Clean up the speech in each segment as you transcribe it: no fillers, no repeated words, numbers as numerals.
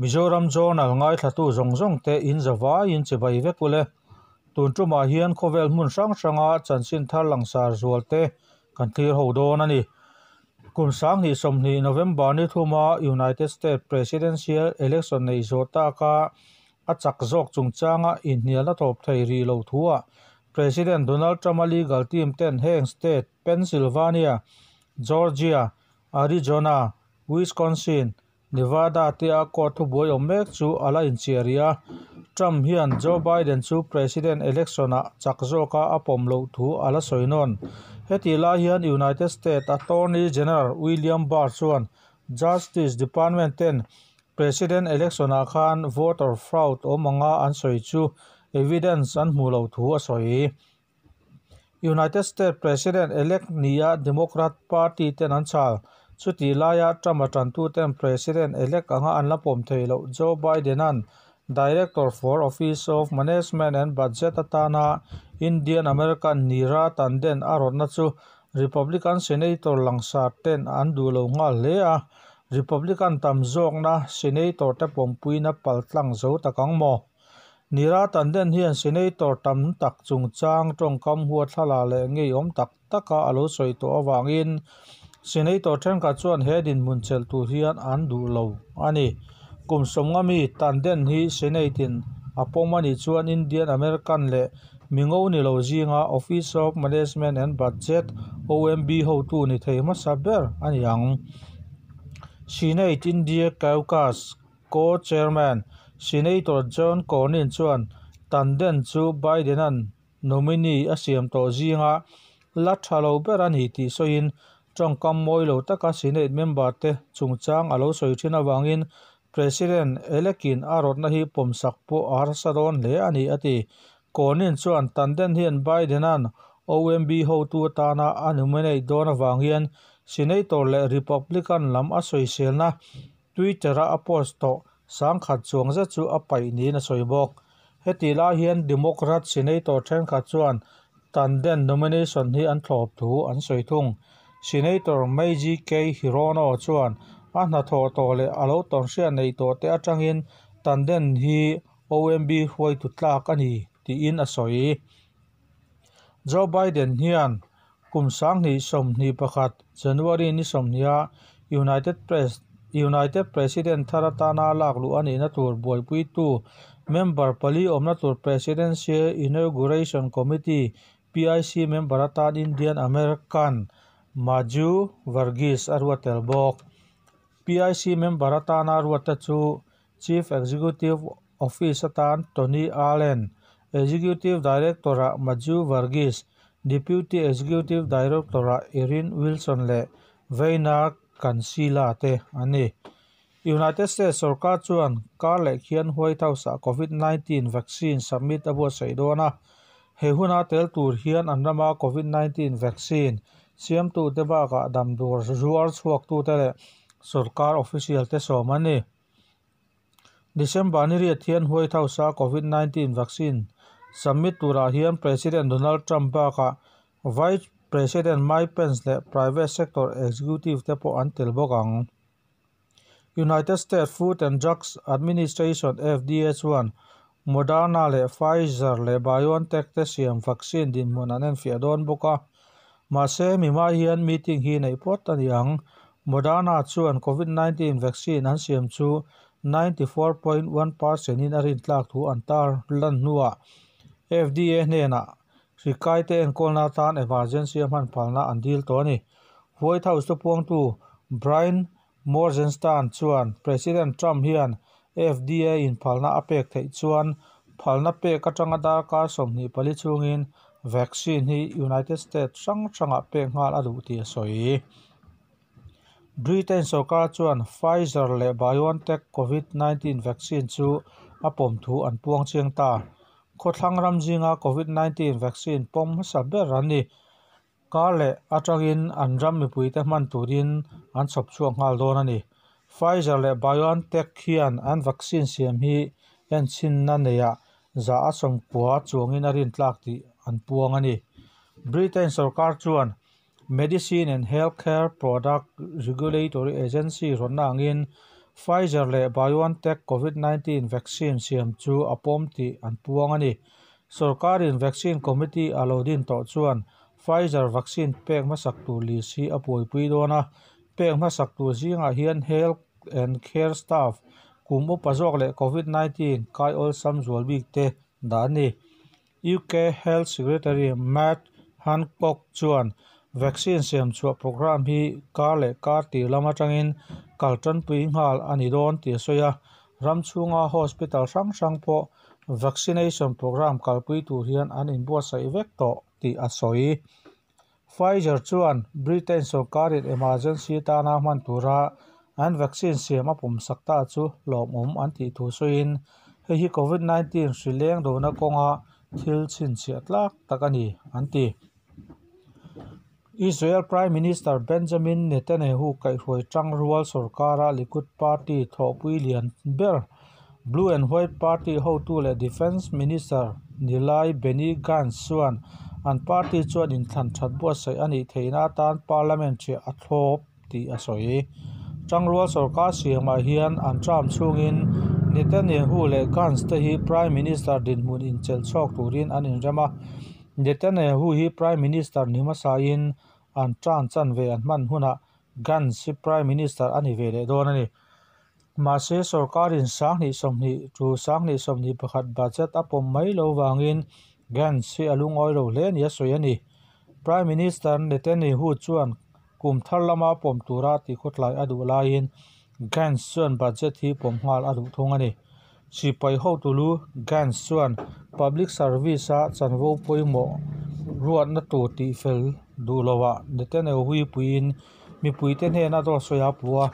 Mizoram Journal ngaithlatu zawng zawng te in zavaiin chibai vek ule. Tun tumah hian khawvel hmun hrang hranga chanchin thar langsar zual te kan thlir ho dawn a ni. Kum 2020 November ni thuma United States Presidential Election nei zawh taka a chak zawk chungchanga inhnialna thawp thei ri lo thua President Donald Trump-a legal team ten heng state Pennsylvania, Georgia, Arizona, Wisconsin, Nevada te a court thubuai awm mek chu a la inchiah a. Trump hian Joe Biden chu President election-ah chak zawka a pawm loh thu a la sawi nawn. Heti lai hian United States Attorney General William Barr chuan Justice Department ten President election-ah khan voter fraud awm anga an sawi chu evidence an hmu lo thu a sawi. United States President-elect nia Democrat Party ten an chhal. Chuti laia Trump a tantu ten President-elect anga an la pawm thei lo Joe Biden-a'n Director for Office of Management and Budget atana Indian American Neera Tanden a rawtna chu Republican Senator langsar ten an duh lo nghal hle a. Republican tam zawkna Senator te pawmpuina paltlang zo takang maw. Neera Tanden hian Senator tam tak chungchang tawngkam huat thlala leh ngei awm tak taka a lo sawi tawh awangin Senator thenkhat chuan he dinhmun chelh tur hian an duh lo a ni. Kum sawmnga mi Tanden hi Senate in a pawm ani chuan Indian American leh mingo ni lo zinga Office of Management and Budget OMB hotu ni thei hmasa ber ani ang. Senate India Caucus Co-Chairman Senator John Cornyn chuan Tanden chu Biden-a'n nominee a siam tawh zinga la tha lo ber ani tih sawiin tawngkam mawi lo taka Senate member te chungchang a lo sawi thin awangin President elekin a rawtna hi pawmsak pawh a harsa dawn hle ani a ti. Cornyn chuan Tanden hian Biden-a'n OMB hotu atana a nominate dawn awang hian Senator leh Republican lam a sawiselna Twitter-a a post tawh sangkhat chuang zet chu a paih niin a sawi bawk. Heti lai hian Democrat Senator thenkhat chuan Tanden nomination hi an thlawp thu an sawi thung. Senator Mazie K. Hirono chuan a hnathawh tawh leh a lo tawnhriat nei tawh te atangin Tanden hi OMB hruaitu tlak a ni tiin a sawi. Joe Biden hian kum 2021 January ni 20 a United President thar atana lak luh ani na tur buaipuitu member pali awmna tur Presidential Inauguration Committee PIC member atan Indian American Maju Varghese a ruat tel bawk. PIC member atana ruat te chu Chief Executive Office atan Tony Allen, Executive Director a Maju Varghese, Deputy Executive Director a Erin Wilson leh Veena Kansila te ani. United States sarkar chuan kar leh khian White House a COVID-19 vaccine submit a buatsaih dawn a. He huna tel tur hian an rama COVID-19 vaccine siamtu te bakah damdur zuar chhuak tu te leh sarkar official te sawm ani. December ni riat hian White House a COVID-19 vaccine submit turah hian President Donald Trump bakah Vice President Mike Pence leh private sector executive te pawh an tel bawk ang. United States Food and Drugs Administration FDA chuan Moderna leh Pfizer leh BioNTech te siam vaccine dinhmun an enfiah dawn bawk a. Mahse mi hma hian meeting hi nei phawt ani ang. Moderna chuan COVID-19 vaccine an siam chu 94.1% in a rin tlak thu an tar lan hnuah FDA hnenah hrikai te enkawlna tan emergency a hman phalna an dil tawh ani. White House te puangtu Brian Morgenstern chuan President Trump hian FDA in phalna a pek theih chuan phalna pek atanga darkar 24 chungin vaccine hi United States hrang hrangah pek nghal a duh tih a sawi. Britain sarkar chuan Pfizer leh BioNTech COVID-19 vaccine chu a pawm thu an puang chiang ta. Khawthlang ram zinga COVID-19 vaccine pawm hmasa ber an ni. Kar leh atangin an ram mipui te hman turin an chhawp chhuak nghal dawn ani. Pfizer leh BioNTech hian an vaccine siam hi enchhinna neiah 90% chuangin a rintlak tih an puang a ni. Britain sorkar chuan Medicine and Healthcare Product Regulatory Agency rawtna angin Pfizer leh BioNTech Covid-19 vaccine siam chu a pawm tih an puang a ni. Sorkarin vaccine committee a lo din tawh chuan Pfizer vaccine pek hmasak tur list hi a buaipui dawn a, pek hmasak tur zingah hian health and care staff kum upa zawk leh Covid-19 kai awlsam zual bik te dah a ni. UK Health Secretary Matt Hancock chuan vaccine siam chhuah programme hi kar leh kar tir lam atangin kal tanpui nghal a ni dawn tih a sawi a, ram chhunga hospital hrang hrang pawh vaccination programme kalpui tur hian an inbuatsaih vek tawh tih a sawi. Pfizer chuan Britain sorkarin emergency tana hman tura an vaccine siam a pawmsak ta chu hlawmawm an tih thu sawiin hei hi Covid-19 hri leng dona kawnga thil chhinchhiah tlak tak a ni an ti. Israel Prime Minister Benjamin Netanyahu kaihhruai tang rual sorkara Likud Party thawhpui lian ber Blue and White Party hotu leh Defence Minister Nilai Benny Gantz chuan an party chuan inthlan that buatsaih a nih theihna atan Parliament ṭhiah a thlawp tih a sawi. Tangrual sorkar siamah hian an term chhungin Netanyahu leh Gantz te hi Prime Minister dinhmun inchelh chhawk turin an inrem a. Netanyahu hi Prime Minister ni hmasain an term chanve an hman hunah Gantz hi Prime Minister a ni ve leh dawn a ni. Mahse sorkarin 2020 to 2021 budget a pawm mai lo vangin Gantz hi a lungawi lo hle ni a sawi a ni. Prime Minister Netanyahu chuan kum thar lama pawm tura ti khawtlai a duh laiin Gantz chuan budget hi pawm nghal a duh thung a ni. Sipai hotulu Gantz chuan public service a chanvo pawimawh ruatna tur tih fel duh loah Netanyahu puiin mipuite hnena dawt sawi a pu a.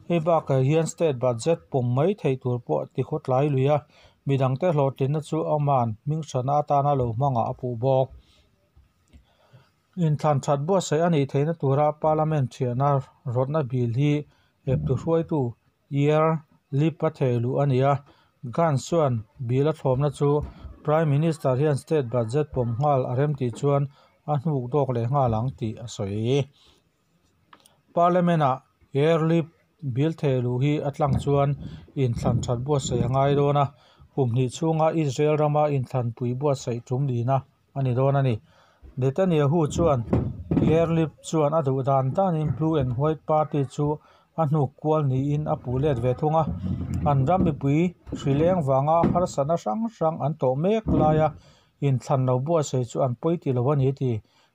Hei bakah hian state budget pawm mai theih tur pawh ti khawtlai lui a, midangte hlawhtlinna chu aman hming hrana atana lo hmangah a puh bawk. Inthlan that buatsaih a nih theihna tura Parliament ṭhiahna rawtna bill hi eptu hruaitu Yair Lip a thei luh a ni a. Gantz chuan bill a thlawmna chu Prime Minister hian state budget pawm nghal a rem tih chuan a hnuk dawk leh nghal ang tih a sawi. Parliament-ah Yair Lip bill thei luh hi a tlang chuan inthlan that buatsaih a ngai dawn a, kum hnih chhunga Israel rama inthlanpui buatsaih tum lina a ni dawn a ni. Netanyahu chuan Yair Lip chuan a duh dan danin Blue and White Party chu a hnuk kual niin a puh let ve thung a. An ram mipui hri leng vanga harsatna hrang hrang an tawh mek laia inthlan lo buatsaih chu an pawi ti lo a ni ti.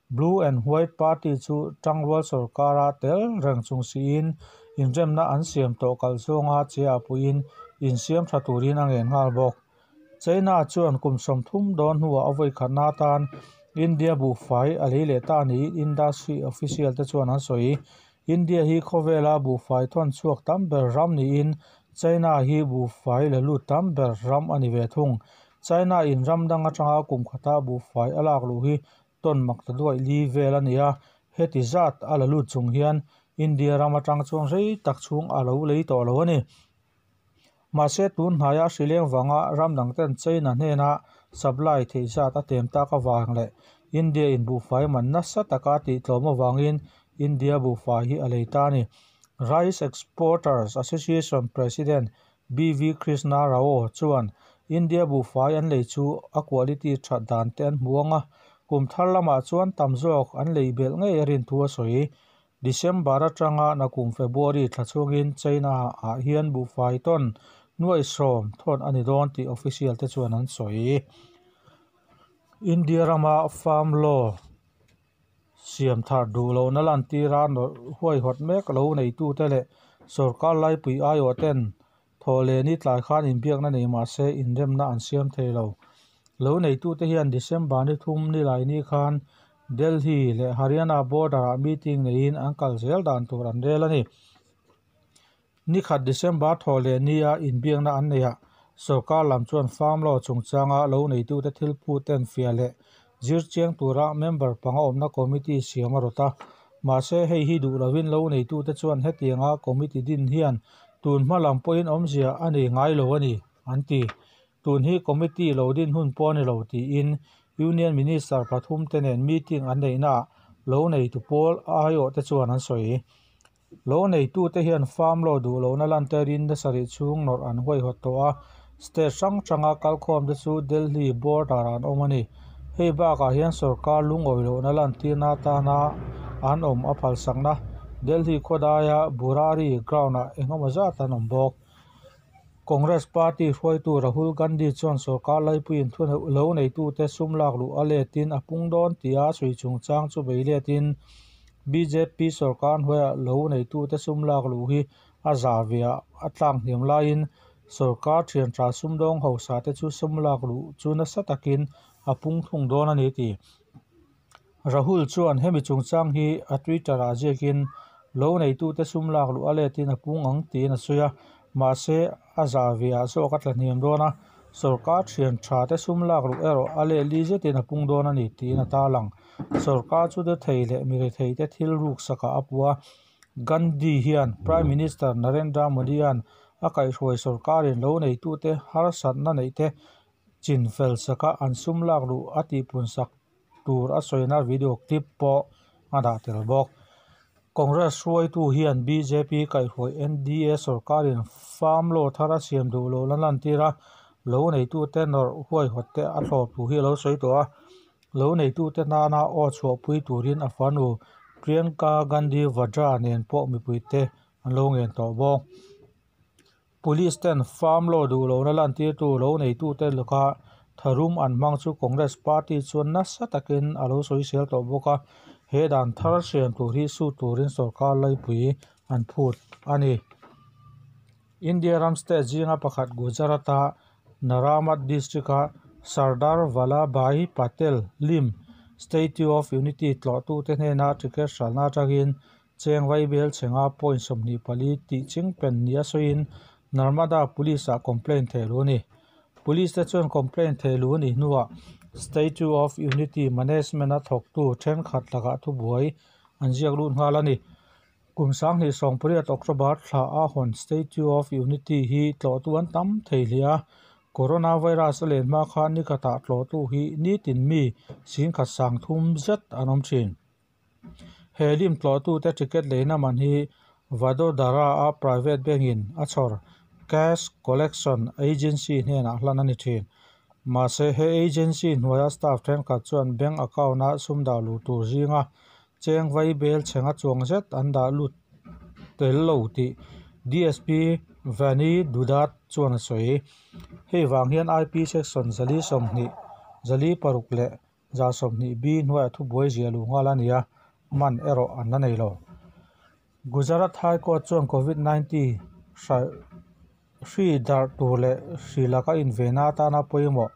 Blue and White Party chu tangrual sorkara tel reng chung siin inremna an siam tawh kalh zawnga che a puiin insiam tha turin a ngen nghal bawk. China chuan kum 30 dawn hnuah a vawi khatna atan India buhfai a lei leh ta niin industry official te chuan an sawi. India hi khawvela buhfai thawn chhuak tam ber ram niin China hi buhfai la lut tam ber ram a ni ve thung. China in ram dang atanga kum khata buhfai a lak luh hi ton mak ta duai li vel a ni a, heti zat a la lut chung hian India ram atang chuan rei tak chhung a lo lei tawh lo a ni. Mahse tun hnaia hri leng wanga ram dang ten China hnena supply theih zat a tem tak awang leh India in buhfai man nasa taka tih tlawm awangin India buhfai hi a lei ta a ni. Rice Exporters Association President B.V. Krishna Rao chuan India buhfai an lei chu a quality that dan te an hmu anga, kum thar lamah chuan tam zawk an lei belh ngei a rin thu a sawi. December atanga nakum February thla chhungin China ah hian buhfai ton nuai sawm thawn a ni dawn tih official te chuan an sawi. India rama farm law siam thar duh lohna lan tira huaihawt mek lo neitute leh sorkar laipui aiawh ten thawhlehni tlai khan inbiakna nei mahse inremna an siam thei lo. Lo neitute hian December ni thum ni lai ni khan Delhi leh Haryana border ah meeting neiin an kal zel dan tur an rel a ni. Nikhat December thawhlehni a inbiakna an nei a, sorkar lam chuan farm law chungchanga lo neitute thil phut ten fia leh zir chiang tura member panga awmna committee siam a rawt a. Mahse hei hi duh lovin lo neitute chuan hetianga committee din hian Tun hma lam pawhin awmzia a nei ngai lo a ni, an ti. Tun hi committee lo din hun pawh a ni lo tiin Union Minister pathumte nen meeting an neihnaah lo neitu pawl aiawhte chuan an sawi. Lo neitute hian farm law duh lohna lantirin ni sarih chhung nawrh an huaihawt tawh a, state hrang hranga kalkhawmte chu Delhi border-ah an awm a ni. Hei bakah hian sorkar lungawi lohna lantirna atana an awm a phalsakna Delhi khawdaia Burari ground-ah engemaw zat an awm bawk. Congress party hruaitu Rahul Gandhi chuan sorkar laipuiin thu lo neitute sum lak luh a letin a pung dawn tia a sawi chungchang chu bei letin bjp sorkar hnuaiah lo neitute sum lak luh hi a za ve a, a tlak hniam laiin sorkar thian tha sumdawng hausa te chu sum lak luh chu nasa takin a pung thung dawn a ni ti. Rahul chuan hemi chungchang hi a Twitter-ah ziakin lo neitute sum lak luh a letin a pung ang tiin a sawi a, mahse a za ve ah zawk a tla hniam dawn a, sorkar thian tha te sum lak luh erawh a let li zetin a pung dawn a ni tiin a tarlang. Sorkar chu dethei leh mirethei te thil ruksakah a puh a, Gandhi hian Prime Minister Narendra Modi-a'n a kaihhruai sorkarin lo neitute harsatna neihte chinfel saka an sum lak luh a tihpunsak tur a sawina video clip pawh a dah tel bawk. Congress hruaitu hian bjp kaihhruai NDA sorkarin farm law thar a siam duh loh la lantir a, lo neitute nawrh huaihawtte a thlawp thu hi a lo sawi tawh a. Lo neitute nana aw chhuahpui turin a fanu Priyanka Gandhi Vadra nen pawh mipuite an lo ngen tawh bawk. Police ten farm law duh lohna lantirtu lo neitute laka tharum an hmang chu Congress party chuan nasa takin a lo sawisel tawh bawk a, he dan thar siam tur hi sut turin sorkar laipui an phut a ni. India ram state zinga pakhat Gujarat-a Narmad district-a Sardar Vallabhbhai Patel lim Statue of Unity tlawhtute hnena ticket hralhna atangin Cheng Vaibel chhenga point 24 tih chingpen nia sawiin Narmada Police-ah complaint theh luh a ni. Police te chuan complaint theh luh a nih hnuah Statue of Unity Management-a thawktu thenkhat lakah thubuai an ziak lut nghal a ni. Kum 2018 October thla a hawn Statue of Unity hi tlawhtu an tam thei hle a, Coronavirus a len hma khan nikhatah tlawhtu hi nitin mi 10,300 zet an awm thin. He lim tlawhtute ticket leina man hi Vadodara-a private bank-in a chhawr cash collection agency hnenah hlan a ni thin. Mahse, he agency hnuaia staff thenkhat chuan bank account-a sum dah luh tur zinga cheng vai bel chhenga chuang zet an dah lut tel lo tih DSP Vani Dudat chuan a sawi. Hei vang hian IP section 420, 406 leh 120B hnuaiah thubuai ziah luh nghal a ni a, man erawh an la nei lo. Gujarat High Court chuan Covid 19 hri darh tur leh hri laka invenna atana pawimawh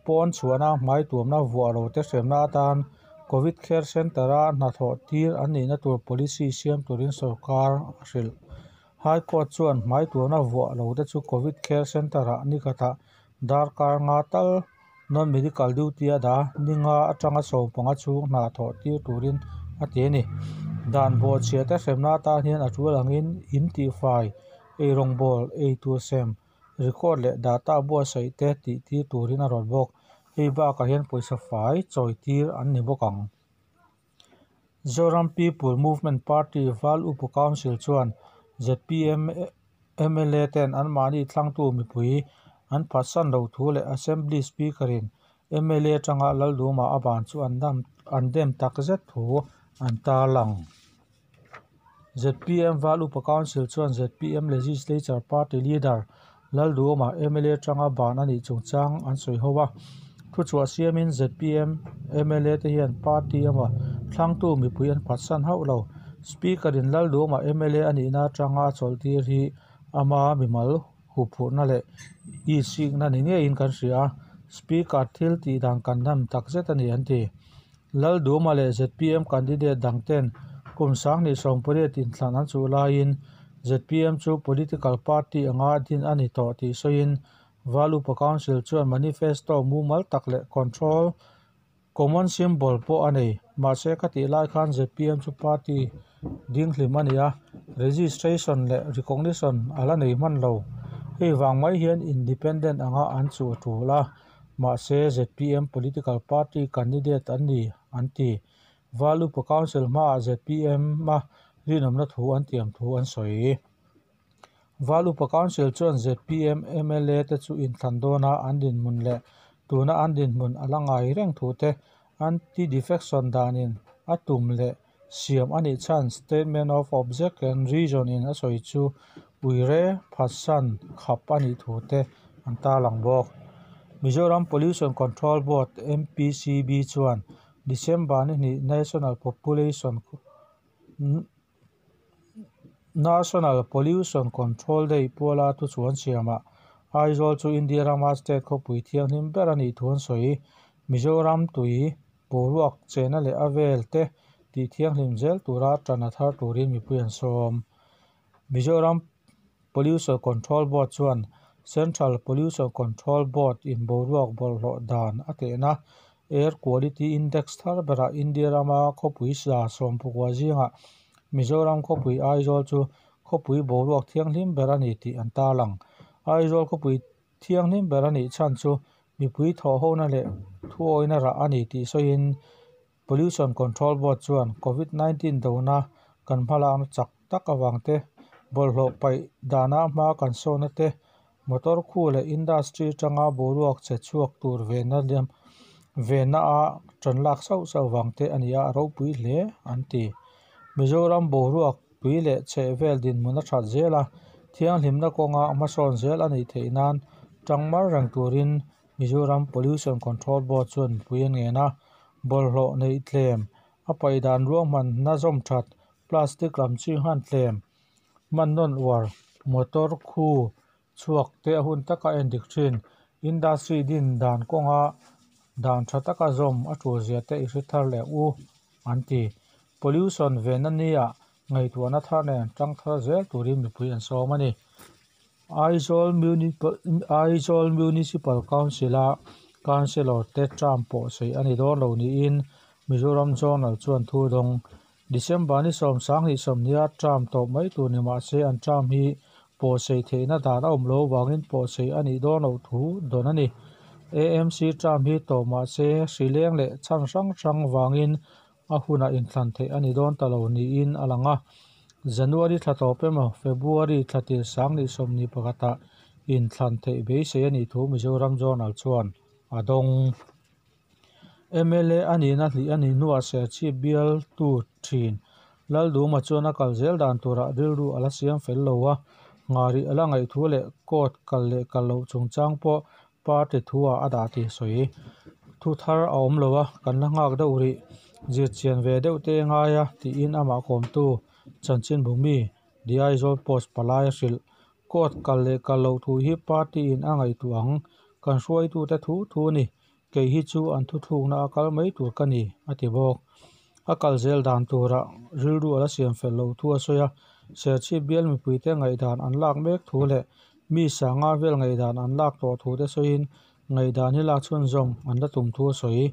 pawn chhuahna hmai tuamna vuah lo te hremna atan Covid Care Centre-a hnathawh tir an nihna tur policy siam turin sorkar a hrilh. High Court chuan hmai tuamna vuah lo te chu Covid Care Centre-ah nikhatah darkar nga tal Non-medical duty a dah ni nga atanga 15 chhung hna thawh tir turin a ti a ni. Dan bawhchhiah te hremna atan hian a tul angin in tihfai, eirawngbawl, eitur sem, record leh data buatsaih te tih tir turin a rawt bawk. Hei bakah hian pawisa fai chawi tir an ni bawk ang. Zoram People Movement Party Val Upa Council chuan zpm mla ten anmahni thlangtu mipui an phatsan lo thu leh Assembly Speaker-in mla atanga Lalduma a ban chu an dem tak zet thu an tarlang. Zpm Val Upa Council chuan zpm Legislature Party Leader Lalduhawma mla atanga ban a nih chungchang an sawi ho a. Thuchhuah siamin zpm mla te hian party emaw thlangtu mipui an phatsan hauh lo. Speaker-in Lalduhawma mla a nihna atanga a chawlhtir hi ama mimal huphurhna leh isikna ni ngeiin kan hria a, Speaker thil tih dan kan dam takzet a ni an ti. Lalduhawma leh zpm candidate dang ten kum 2018 inthlan an chuh laiin zpm chu political party anga din a ni tawh tih sawiin Val Upa Council chuan manifesto mumal tak leh control common symbol pawh a nei. Mahse khatih lai khan zpm chu party dinghlim a ni a. Registration leh recognition a la nei hman lo. Hei vang mai hian independent anga an chuh a tul a, mahse zpm political party candidate an ni an ti. Val Upa Council hmaah zpm a rinawmna thu an tiam thu an sawi. Val Upa Council chuan zpm mla te chu inthlan dawna an dinhmun leh tuna an dinhmun a la ngai reng thu te, anti-defection danin a tum leh siam a nih chhan Statement of Object and Reason in a sawi chu uire phatsan khap a nih thu te an tarlang bawk. Mizoram Pollution Control Board, MPCB, chuan December ni hnih National Population National Pollution Control Day puala thuchhuan siamah Aizawl chu India rama state khawpui thianghlim ber a nih thu an sawi. Mizoram tui, boruak chena leh a vel te tih thianghlim zel tura tan a thar turin mipui an sawm. Mizoram Pollution Control Board chuan Central Pollution Control Board in boruak bawlhhlawh dan a tehna Air Quality Index thar berah India rama khawpui 90 zingah Mizoram khawpui Aizawl chu khawpui boruak thianghlim ber a ni tih an tarlang. Aizawl khawpui thianghlim ber a nih chhan chu mipui thawhhona leh thuawina rah a ni tih sawiin Pollution Control Board chuan Covid 19 dona kan hmalakna chak tak awang te, bawlhhlawh paih dana hma kan sawna te, motor khu leh industry tanga boruak che chhuak tur venna liam venna a tan lak sauh sauh wang te ani a, ropui hle an ti. Mizoram boruak tui leh chhehvel dinhmun a that zel a, thianghlimna kawnga hmasawn zel a nih theih nan tangmar reng turin Mizoram Pollution Control Board chuan mipui an ngen a, bawlhhlawh neih tlem, a paih dan ruahman na zawm that, plastic lam chi han tlem, man nawn uar, motor khu chhuak te a hun taka en dik thin, industry din dan kawnga dan tha taka zawm a tul zia te i hre thar leh u an ti. Pollution venna nia ngaihtuahna thar nen tang thar zel turin mipui an sawm a ni. Aizawl Municipal Council a Councillor te term pawh sei a ni dawn lo niin Mizoram Zonal chuan thu dawng. December ni 10 sawmhnih a term tawp mai tur ni mahse an term hi pawh sei theihna dan a awm lo wangin pawh sei a nih dawn loh thu dawn a ni. AMC term hi tawp mahse hrileng leh chhan hrang hrang wangin a hunah inthlan theih a ni dawn ta lo niin a lang a. January thla tawp emaw February thla tir 2021ah inthlan theih beisei a nih thu Mizoram Zonal chuan a dawng. MLA a nihna hlih a nih hnuah Serchhip bialtu thin Lalduma chuan a kal zel dan turah rilru a la siam fel lo a, ngari a la ngaih thu leh court kal leh kal loh chungchang pawh party thu ah a dah tih a sawi. Thu thar a awm lo a, kan la nghak deuh rih, zir chian ve deuh te ngai a tiin amah kawmtu chanchin bumi The Aizawl Post palai a hrilh. Court kal leh kal loh thu hi party in a ngaihtuah ang, kan hruaitute thu thu a ni, kei hi chu an thuthlukna a kal mai tur ka ni a ti bawk. A kal zel dan turah rilru a la siam fel loh thu a sawi a, Serchhip bial mipuite ngaihdan an lak mek thu leh mi 5,000 vel ngaihdan an lak tawh thu te sawiin ngaihdan hi lak chhunzawm an la tum thu a sawi.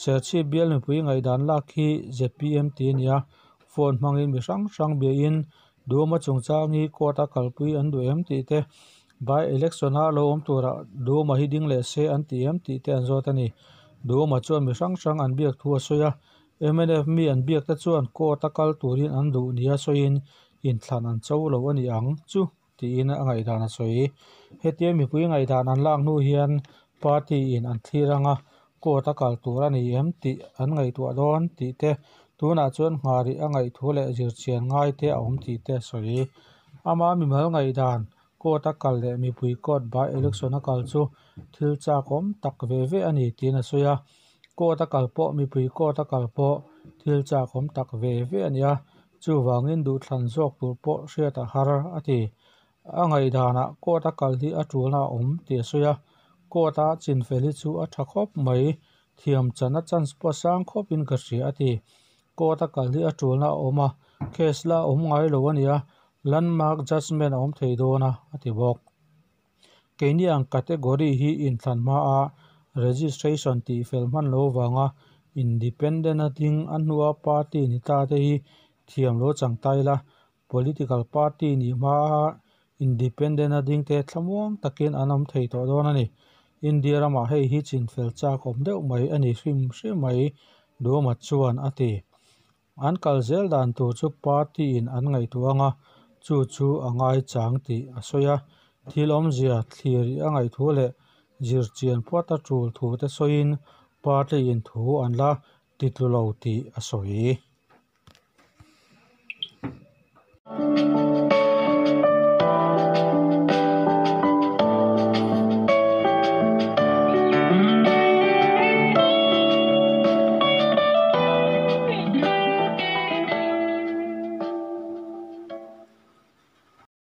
Serchhip bial mipui ngaihdan lak hi zpm ti a ni a, phone hmangin mi hrang hrang biain Duhoma chungchang hi court a kalpui an duh em tih te, by election a lo awm turah Duhoma hi ding leh se an ti em tih te an zawt a ni. Duhoma chuan mi hrang hrang an biak thu a sawi a, MNF mi an biak te chuan court a kal turin an duh nia sawiin inthlan an cho lo a ni ang chu tiin a ngaihdan a sawi. Hetia mipui ngaihdan an lak hnu hian party in an thlir anga court a kal tur a ni em tih an ngaihtuah dawn tih te, tunah chuan ngari a ngaih thu leh zir chian ngai te a awm tih te a sawi. Ama mimal ngaihdan court a kal leh mipui court by election a kal chu thil chak awm tak ve ve a ni tiin a sawi a. Court a kal pawh mipui court a kal pawh thil chak awm tak ve ve a ni a, chuwangin duhthlan zawk tur pawh hriat a har a ti. A ngaihdanah court a kal hi a tulna a awm tih a sawi a, court a chinfel hi chu a tha khawp mai, thiam chan a chance pawh sang khawpin ka hria a ti. Court a kal hi a tulna a awm a, case la awm ngai lo a ni a, landmark judgment a awm thei dawn a a ti bawk. Keini ang category hi inthlan hma a registration tih fel hman lo wanga independent a ding a hnua party ni ta te hi thiam lo chang tai la. Political party nih hmaa independent a dingte thlamuang takin an awm thei tawh dawn a ni. India ramah hei hi chinfel chak awm deuh mai a ni hrim hrim mai, Duhawma chuan a ti. An kal zel dan tur chu party in an ngaihtuah anga chu chu a ngaichang tih a sawi a. Thil awmzia thlir a ngaihthu leh zirchian phawt a tul thu te sawiin party in thu an la titlu lo tih a sawi.